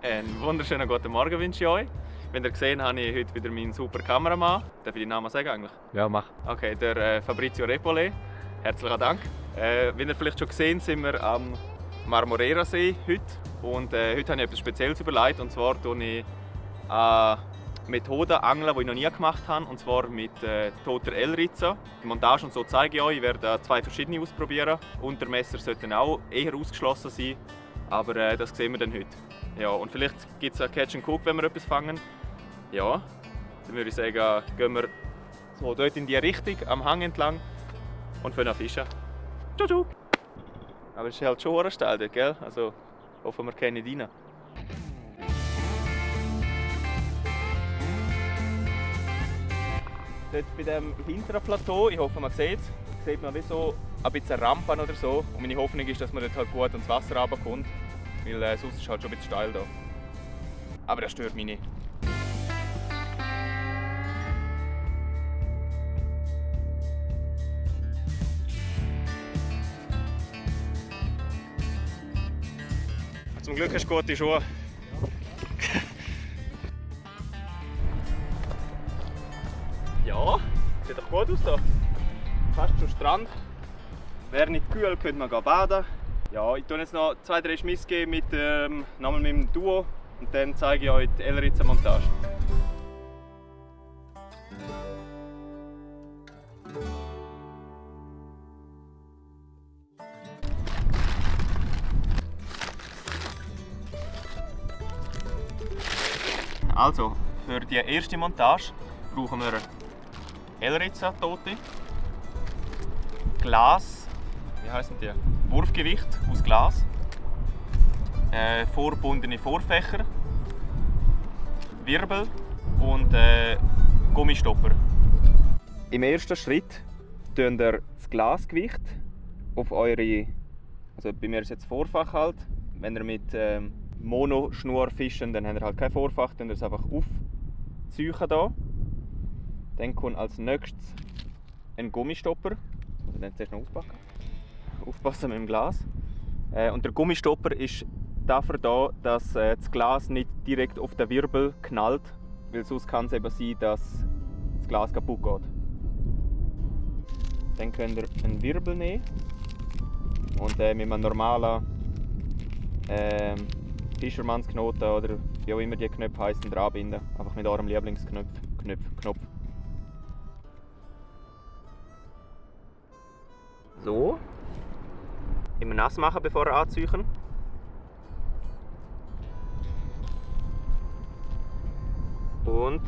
Einen wunderschönen guten Morgen wünsche ich euch. Wenn ihr gesehen habt, habe ich heute wieder meinen super Kameramann. Darf ich den Namen sagen eigentlich? Ja, mach. Okay, der Fabrizio Repole. Herzlichen Dank. Wie ihr vielleicht schon gesehen, sind wir am Marmorera-See heute. Und heute habe ich etwas Spezielles überlegt. Und zwar tue ich Methoden angeln, die ich noch nie gemacht habe. Und zwar mit toter L-Ritze. Die Montage und so zeige ich euch. Ich werde zwei verschiedene ausprobieren. Untermesser sollten auch eher ausgeschlossen sein. Aber das sehen wir dann heute. Ja, und vielleicht gibt es einen Catch and Cook, wenn wir etwas fangen. Ja, dann würde ich sagen, gehen wir so dort in die Richtung, am Hang entlang und fangen an fischen. Ciao, ciao! Aber es ist halt schon steil dort, gell? Also hoffen wir keine nicht rein. Dort bei diesem hinteren Plateau, ich hoffe man sieht es, sieht man wie so ein bisschen Rampen oder so. Und meine Hoffnung ist, dass man dort halt gut ans Wasser runterkommt. Weil sonst ist es halt schon ein bisschen steil da. Aber das stört mich nicht. Zum Glück hast du gute Schuhe. Ja, sieht doch gut aus hier. Fast zum Strand. Wäre nicht kühl, könnte man baden. Ja, ich tue jetzt noch 2-3 Schmiss geben mit dem Duo und dann zeige ich euch die L-Ritze-Montage. Also, für die erste Montage brauchen wir L-Ritze, tote, Glas, wie heißen die? Wurfgewicht aus Glas, vorgebundene Vorfächer, Wirbel und Gummistopper. Im ersten Schritt tun ihr das Glasgewicht auf eure, also bei mir ist jetzt Vorfach halt, wenn ihr mit Monoschnur fischen, dann habt ihr halt kein Vorfach, dann es einfach aufziehen hier. Dann kommt als nächstes ein Gummistopper, also dann zuerst noch auspacken. Aufpassen mit dem Glas. Und der Gummistopper ist dafür da, dass das Glas nicht direkt auf den Wirbel knallt, weil sonst kann es eben sein, dass das Glas kaputt geht. Dann könnt ihr einen Wirbel nehmen und mit einem normalen Fischermannsknoten oder wie auch immer die Knöpfe heißen, dranbinden. Einfach mit eurem Lieblingsknopf. So. Immer nass machen, bevor ihr anzieht. Und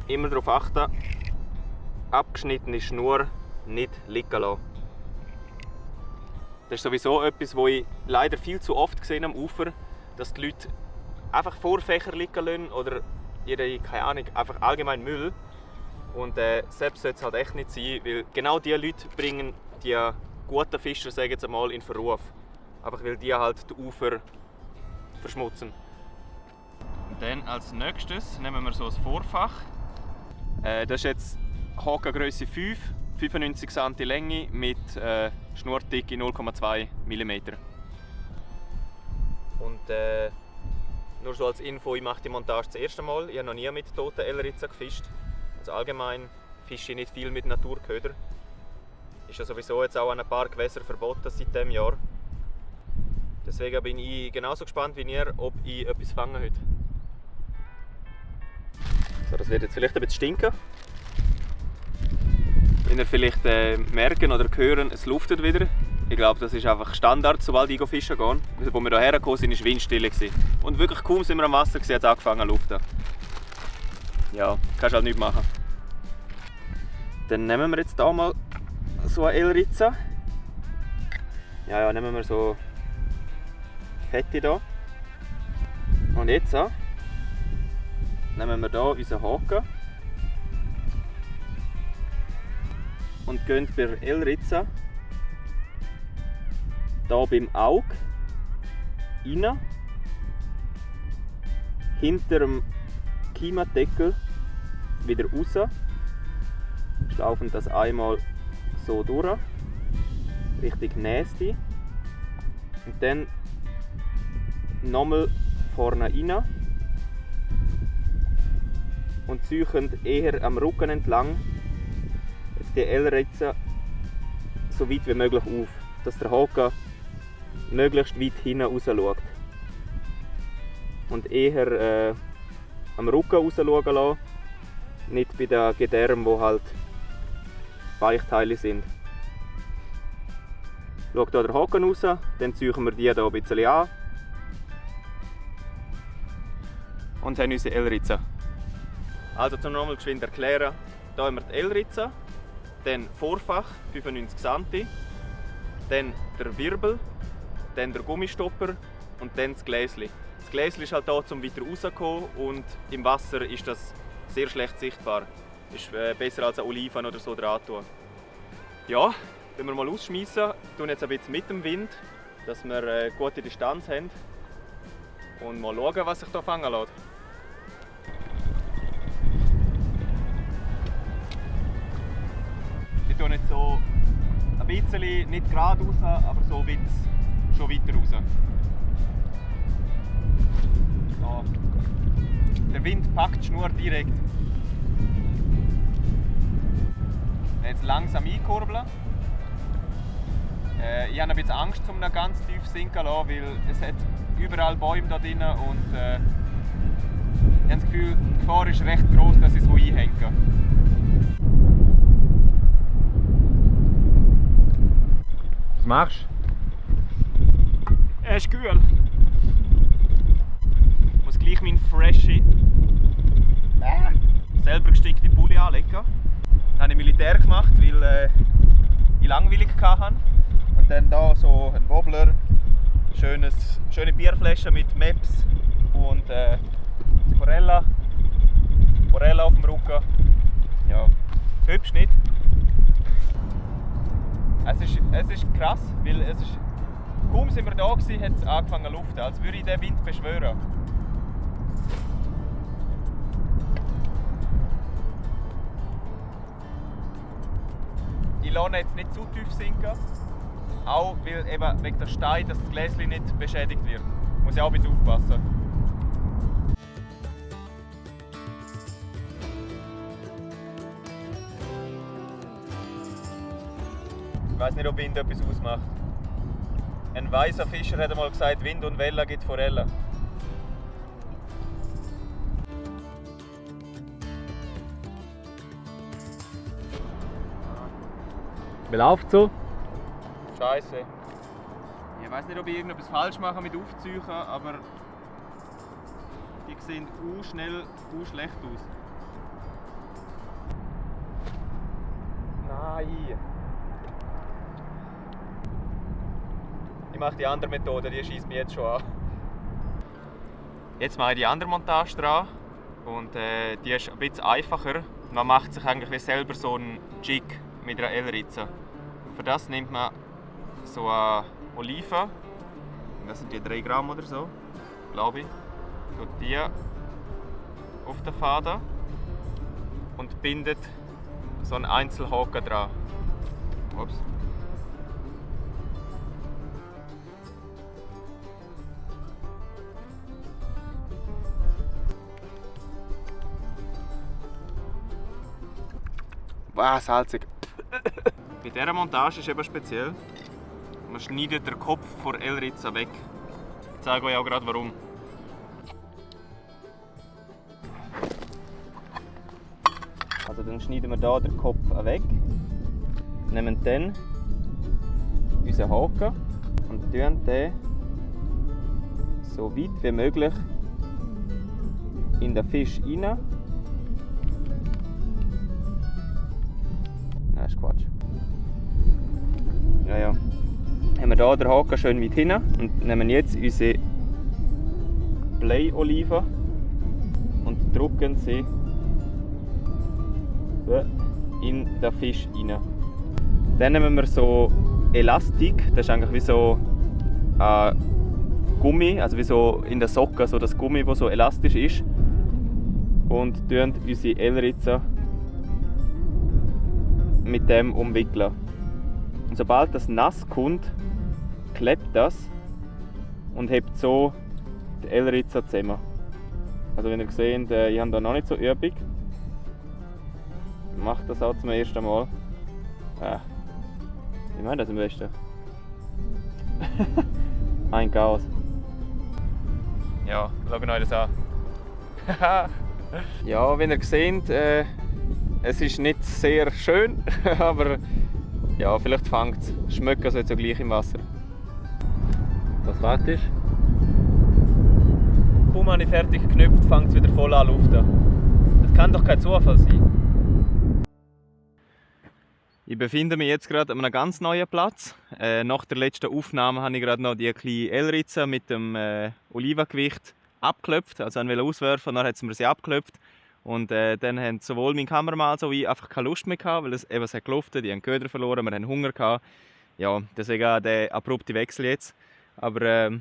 immer darauf achten, abgeschnittene Schnur nicht liegen lassen. Das ist sowieso etwas, was ich leider viel zu oft gesehen am Ufer, dass die Leute einfach Vorfächer liegen lassen oder ihre, keine Ahnung, einfach allgemein Müll. Und selbst sollte es halt echt nicht sein, weil genau diese Leute bringen die guten Fischer, sagen jetzt einmal, in Verruf. Einfach weil die halt die Ufer verschmutzen. Und dann als nächstes nehmen wir so ein Vorfach. Das ist jetzt Hakengröße 5, 95 cm Länge mit Schnurdicke 0,2 mm. Und nur so als Info, ich mache die Montage das erste Mal. Ich habe noch nie mit toten L-Ritzen gefischt. Also allgemein fische ich nicht viel mit Naturköder. Ist ja sowieso jetzt auch an ein paar Gewässern verboten seit diesem Jahr. Deswegen bin ich genauso gespannt wie ihr, ob ich etwas fangen heute. So, das wird jetzt vielleicht ein bisschen stinken. Wenn ihr vielleicht merken oder hören, es luftet wieder. Ich glaube, das ist einfach Standard, sobald ich fischen gehe. Als wir hierher gekommen sind, war Windstille. Und wirklich kaum sind wir am Wasser, hat es angefangen zu luften. Ja, kannst halt nichts machen. Dann nehmen wir jetzt hier mal so eine L-Ritze. Ja, nehmen wir so Fette hier. Und jetzt nehmen wir hier unseren Haken und gehen bei der L-Ritze hier beim Auge rein, hinter dem Kiemendeckel wieder raus, schlaufen das einmal so durch, richtig nasty, und dann nochmal vorne rein und ziehen eher am Rücken entlang jetzt die L-Ritze so weit wie möglich auf, dass der Haken möglichst weit hinten raus schaut. Und eher am Rücken raus schauen lassen, nicht bei den Gedärmen, wo halt Weichteile sind. Schaut hier der Haken raus, dann ziehen wir die hier ein bisschen an und haben unsere L-Ritze. Also zum nochmal geschwind erklären, hier haben wir die L-Ritze, dann Vorfach 95 cm, dann der Wirbel, dann der Gummistopper und dann das Gläschen. Das Gläschen ist halt da, um weiter rauszukommen, und im Wasser ist das sehr schlecht sichtbar. Ist besser als ein Oliven oder so dran tun. Ja, wenn wir mal ausschmeißen, tun jetzt ein bisschen mit dem Wind, dass wir eine gute Distanz haben und mal schauen, was sich hier fangen lässt. Ich tue jetzt so ein bisschen, nicht gerade raus, aber so ein bisschen schon weiter raus. So. Der Wind packt die Schnur direkt. Jetzt langsam einkurbeln. Ich habe ein bisschen Angst, um ihn ganz tief sinken zu lassen, weil es hat überall Bäume da drin und ich habe das Gefühl, die Gefahr ist recht groß, dass ich so einhänge. Was machst du? Es ist kühl. Ich muss gleich meinen freshen, selber gestickten Pulli anlegen. Das habe ich Militär gemacht, weil ich langweilig hatte. Und dann hier so ein Wobbler, schöne Bierflasche mit Maps und Forelle auf dem Rücken. Ja, hübsch nicht. Es ist krass, weil es ist, kaum sind wir da gewesen, hat es angefangen zu luften, als würde ich den Wind beschwören. Ich lasse ihn jetzt nicht zu tief sinken, auch weil eben wegen der Steine, dass das Gläschen nicht beschädigt wird. Muss ich auch ein bisschen aufpassen. Ich weiß nicht, ob Wind etwas ausmacht. Ein weiser Fischer hat einmal gesagt, Wind und Welle gibt Forelle. Wie läuft's so? Scheiße. Ich weiß nicht, ob ich irgendetwas falsch mache mit Aufziehen, aber die sehen schnell schlecht aus. Nein! Ich mache die andere Methode, die schießt mich jetzt schon an. Jetzt mache ich die andere Montage dran und die ist ein bisschen einfacher. Man macht sich eigentlich wie selber so einen Jig mit einer L-Ritze. Für das nimmt man so eine Oliven, das sind die 3 Gramm oder so, glaube ich. Tut die auf den Faden und bindet so einen Einzelhaken dran. Ups. Wow, salzig. Bei dieser Montage ist eben speziell, man schneidet den Kopf von der L-Ritze weg. Ich zeige euch auch gerade warum. Also dann schneiden wir hier den Kopf weg, nehmen dann unseren Haken und tun den so weit wie möglich in den Fisch rein. Nein, das ist Quatsch. Ja. Haben wir hier den Haken schön weit hinten und nehmen jetzt unsere Play-Oliven und drücken sie in den Fisch rein. Dann nehmen wir so Elastik, das ist eigentlich wie so ein Gummi, also wie so in der Socke, so das Gummi, das so elastisch ist, und tun unsere L-Ritze mit dem umwickeln. Und sobald das nass kommt, klebt das und hebt so die L-Ritze zusammen. Also wenn ihr seht, ich habe da noch nicht so Übung. mache das auch zum ersten Mal. Wie meint das am besten? Ein Chaos. Ja, schaut euch das an. Ja, wie ihr seht, es ist nicht sehr schön, aber ja, vielleicht fängt es. Schmeckt also jetzt auch gleich im Wasser. Was wartest du? Kaum habe ich fertig geknüpft, fängt es wieder voll an luften. Das kann doch kein Zufall sein. Ich befinde mich jetzt gerade an einem ganz neuen Platz. Nach der letzten Aufnahme habe ich gerade noch die kleine L-Ritze mit dem Olivengewicht abgeklopft. Also ich wollte auswerfen, dann hat mir sie abgeklopft. Und dann haben sowohl mein Kameramann als auch ich einfach keine Lust mehr gehabt, weil es eben hat geluftet, die haben Köder verloren, wir haben Hunger gehabt. Ja, deswegen auch der abrupte Wechsel jetzt. Aber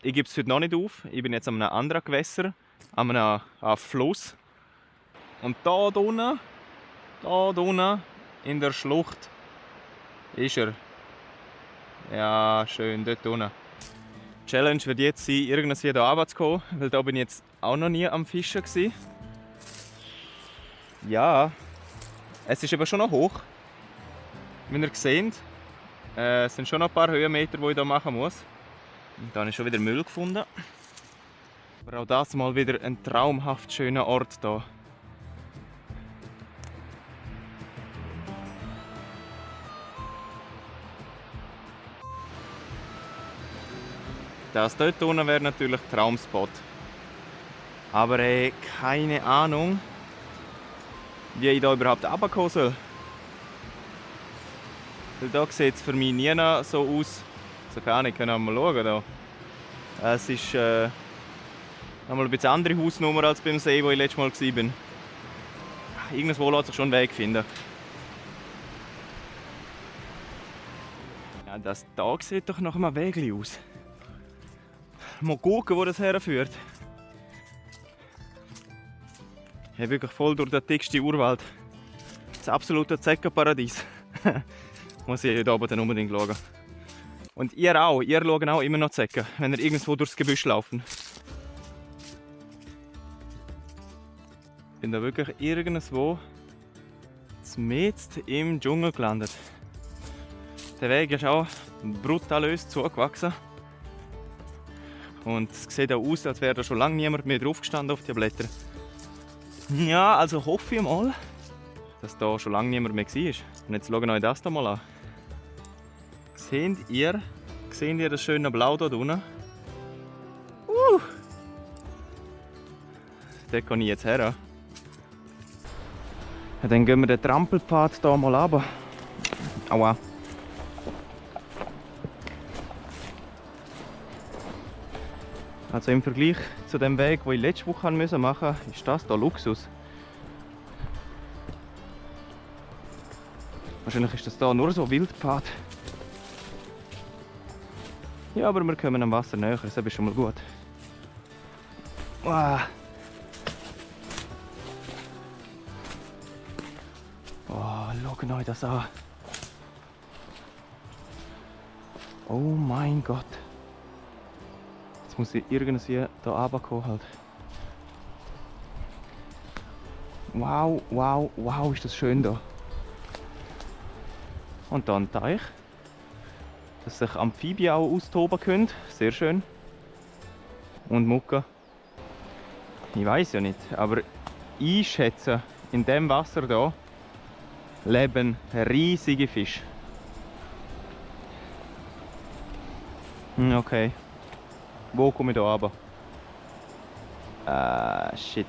ich gebe es heute noch nicht auf. Ich bin jetzt an einem anderen Gewässer, an einem Fluss. Und da unten in der Schlucht ist er. Ja, schön, dort unten. Die Challenge wird jetzt sein, irgendwie hier runterzukommen, weil da bin ich jetzt auch noch nie am Fischen gewesen. Ja, es ist aber schon noch hoch. Wie ihr seht, es sind schon noch ein paar Höhenmeter, die ich hier machen muss. Und dann habe ich schon wieder Müll gefunden. Aber auch das mal wieder ein traumhaft schöner Ort hier. Das dort unten wäre natürlich Traumspot. Aber keine Ahnung, wie ich da überhaupt runterkommen soll. Weil da sieht es für mich nie so aus. So gar nicht, können wir mal schauen. Da. Es ist nochmal ein bisschen andere Hausnummer als beim See, wo ich letztes Mal war. Irgendwo lässt sich schon einen Weg finden. Ja, das da sieht doch nach einem Weg aus. Mal gucken, wo das herführt. Ja, wirklich voll durch den dicksten Urwald. Das absolute Zeckenparadies. Muss ich hier oben dann unbedingt schauen. Und ihr auch, ihr schaut auch immer noch Zecken, wenn ihr irgendwo durchs Gebüsch laufen. Ich bin da wirklich irgendwo mitten im Dschungel gelandet. Der Weg ist auch brutalös zugewachsen. Und es sieht auch aus, als wäre da schon lange niemand mehr drauf gestanden auf die Blätter. Ja, also hoffe ich mal, dass da schon lange niemand mehr war. Und jetzt schauen wir euch das hier mal an. Seht ihr das schöne Blau da unten? Da kann ich jetzt her. Ja, dann gehen wir den Trampelpfad hier mal runter. Aua. Also im Vergleich zu dem Weg, den ich letzte Woche machen musste, ist das hier Luxus. Wahrscheinlich ist das hier nur so Wildpfad. Ja, aber wir kommen am Wasser näher, das ist schon mal gut. Wow. Oh, schaut euch das an. Oh mein Gott. Jetzt muss ich irgendwie hier runterkommen halt. Wow, wow, wow, ist das schön da. Und dann ein Teich, dass sich Amphibien auch austoben können. Sehr schön. Und Mucke. Ich weiß ja nicht, aber ich schätze, in dem Wasser hier leben riesige Fische. Okay. Wo komme ich da runter? Shit.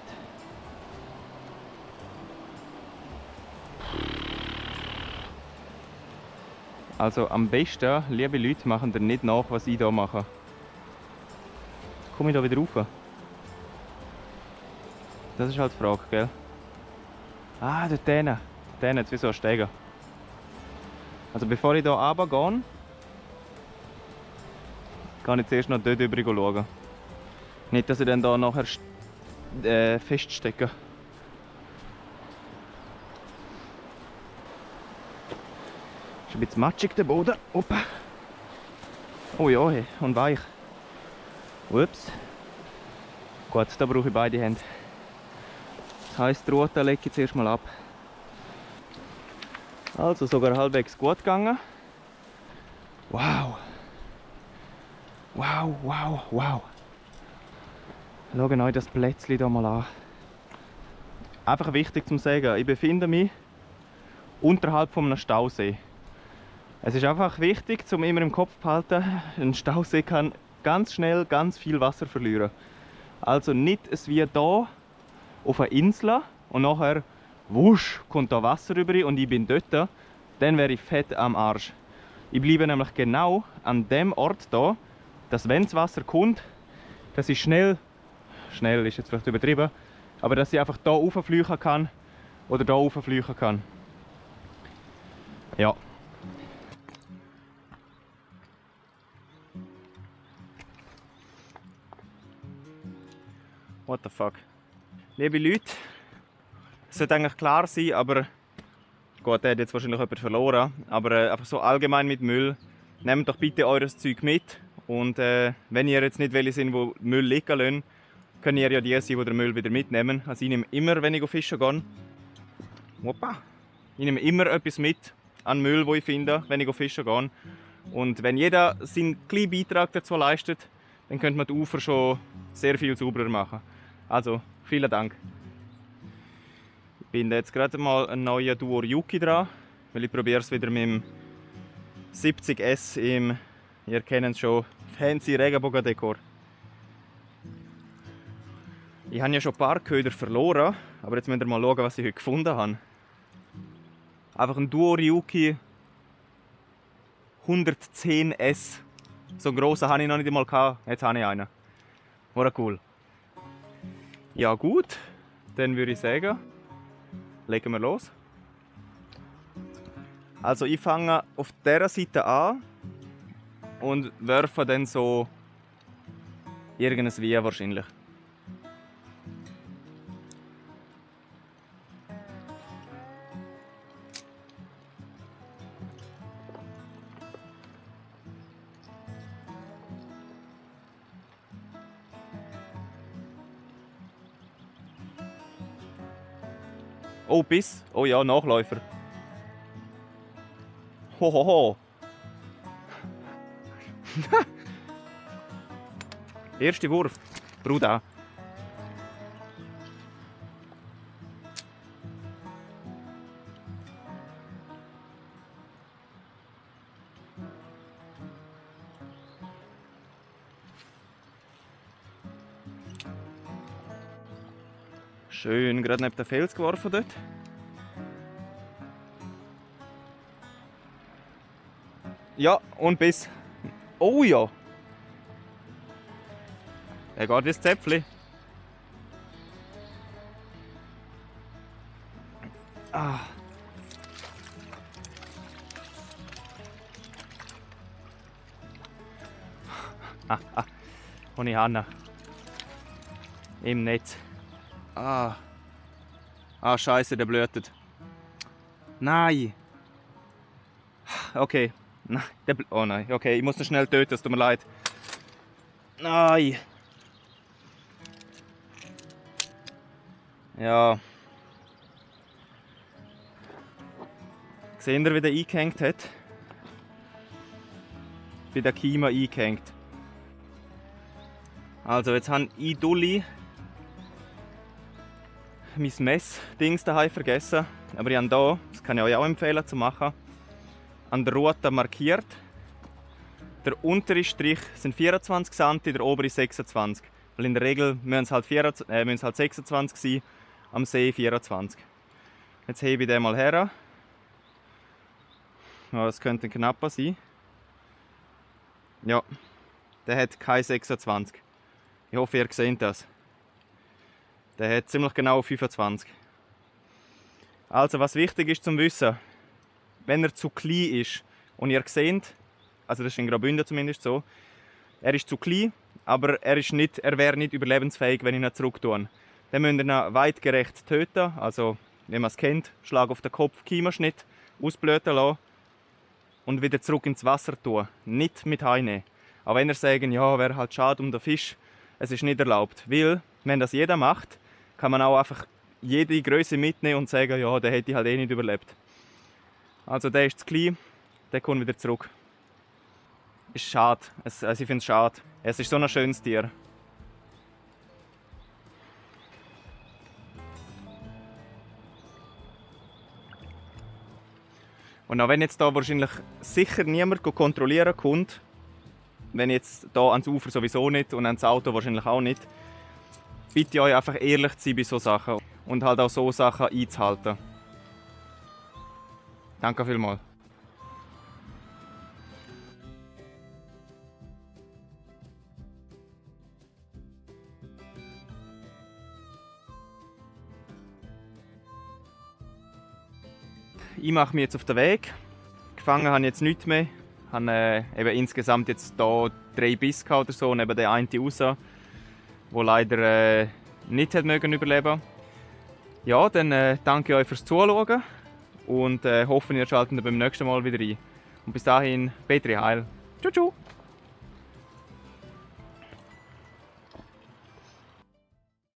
Also am besten, liebe Leute, machen ihr nicht nach, was ich hier mache. Komme ich da wieder rauf? Das ist halt die Frage, gell? Ah, dort hinten. Dort hinten, wie so ein Steiger. Also bevor ich hier runtergehe, kann ich zuerst noch dort drüber schauen. Nicht, dass ich dann da nachher feststecke. Ist ein bisschen matschig der Boden. Opa. Oh ja, hey. Und weich. Ups. Gut, da brauche ich beide Hände. Das heisst, die Rute lege ich zuerst mal ab. Also sogar halbwegs gut gegangen. Wow. Wow, wow, wow. Schaut euch das Plätzchen hier mal an. Einfach wichtig zu sagen, ich befinde mich unterhalb von einem Stausee. Es ist einfach wichtig, um immer im Kopf zu behalten, ein Stausee kann ganz schnell ganz viel Wasser verlieren. Also nicht es wie hier auf einer Insel und nachher wusch, kommt da Wasser rüber und ich bin dort, dann wäre ich fett am Arsch. Ich bleibe nämlich genau an dem Ort hier, dass wenn das Wasser kommt, dass ich schnell ist jetzt vielleicht übertrieben, aber dass ich einfach hier rauffliegen kann oder hier rauffliegen kann. Ja. What the fuck? Liebe Leute, es sollte eigentlich klar sein, aber gut, der hat jetzt wahrscheinlich jemand verloren, aber einfach so allgemein mit Müll, nehmt doch bitte eures Zeug mit und wenn ihr jetzt nicht welche sind, die Müll liegen lassen, können ihr ja die sein, die den Müll wieder mitnehmen. Also ich nehme immer, wenn ich fischen gehe, ich nehme immer etwas mit an Müll, den ich finde, wenn ich fischen gehe. Und wenn jeder seinen kleinen Beitrag dazu leistet, dann könnte man die Ufer schon sehr viel sauberer machen. Also, vielen Dank. Ich bin jetzt gerade mal einen neuen Duo Yuki dran, weil ich probiere es wieder mit dem 70S im, ihr kennt es schon, fancy Regenbogendekor. Ich habe ja schon ein paar Köder verloren, aber jetzt müsst ihr mal schauen, was ich heute gefunden habe. Einfach ein Duo Ryuki 110S. So einen grossen hatte ich noch nicht einmal gehabt. Jetzt habe ich einen. War cool. Ja gut, dann würde ich sagen, legen wir los. Also ich fange auf dieser Seite an und werfe dann so irgendein Wie wahrscheinlich. Oh, Biss. Oh ja, Nachläufer. Hohoho. Erster Wurf. Bruder. Schön, gerade neben den Fels geworfen dort. Ja, und Biss. Oh ja. Er geht wie ein Zäpfli. Ah. Und ich habe ihn. Im Netz. Ah. Ah, scheiße, der blötet. Nein. Okay. Nein, oh nein. Okay, ich muss ihn schnell töten, es tut mir leid. Nein. Ja. Seht ihr, wie der eingehängt hat? Wie der Kima eingehängt. Also, jetzt habe ich Dulli mein Messdings daheim vergessen. Aber ich habe hier, das kann ich euch auch empfehlen zu machen, an der Route markiert. Der untere Strich sind 24 cm, der obere 26. Weil in der Regel müssen es halt, 26 sein, am See 24. Jetzt hebe ich den mal her. Ja, das könnte ein knapper sein. Ja, der hat keine 26. Ich hoffe, ihr seht das. Der hat ziemlich genau 25. Also, was wichtig ist zum Wissen, wenn er zu klein ist und ihr seht, also das ist in Graubünden zumindest so, er ist zu klein, aber er wäre nicht überlebensfähig, wenn ich ihn zurück tue. Dann müsst ihr ihn weitgerecht töten, also wie man es kennt, Schlag auf den Kopf, Kiemenschnitt, ausblöten lassen und wieder zurück ins Wasser tun. Nicht mit heimnehmen. Auch wenn ihr sagen, ja, wäre halt schade um den Fisch, es ist nicht erlaubt. Weil, wenn das jeder macht, kann man auch einfach jede Größe mitnehmen und sagen, ja, der hätte halt eh nicht überlebt. Also der ist zu klein, der kommt wieder zurück. Ist schade, ich finde es schade. Es ist so ein schönes Tier. Und auch wenn jetzt da wahrscheinlich sicher niemand kontrollieren kommt, wenn jetzt da ans Ufer sowieso nicht und ans Auto wahrscheinlich auch nicht, bitte ich euch einfach ehrlich zu sein bei solchen Sachen und halt auch so Sachen einzuhalten. Danke vielmals. Ich mache mich jetzt auf den Weg. Gefangen habe ich jetzt nichts mehr. Ich habe eben insgesamt jetzt hier 3 Bisse oder so, und eben den einen raus, der leider nicht überleben konnte. Ja, dann danke ich euch fürs Zuschauen und hoffe, ihr schaltet beim nächsten Mal wieder ein. Und bis dahin, Petri Heil. Tschüss.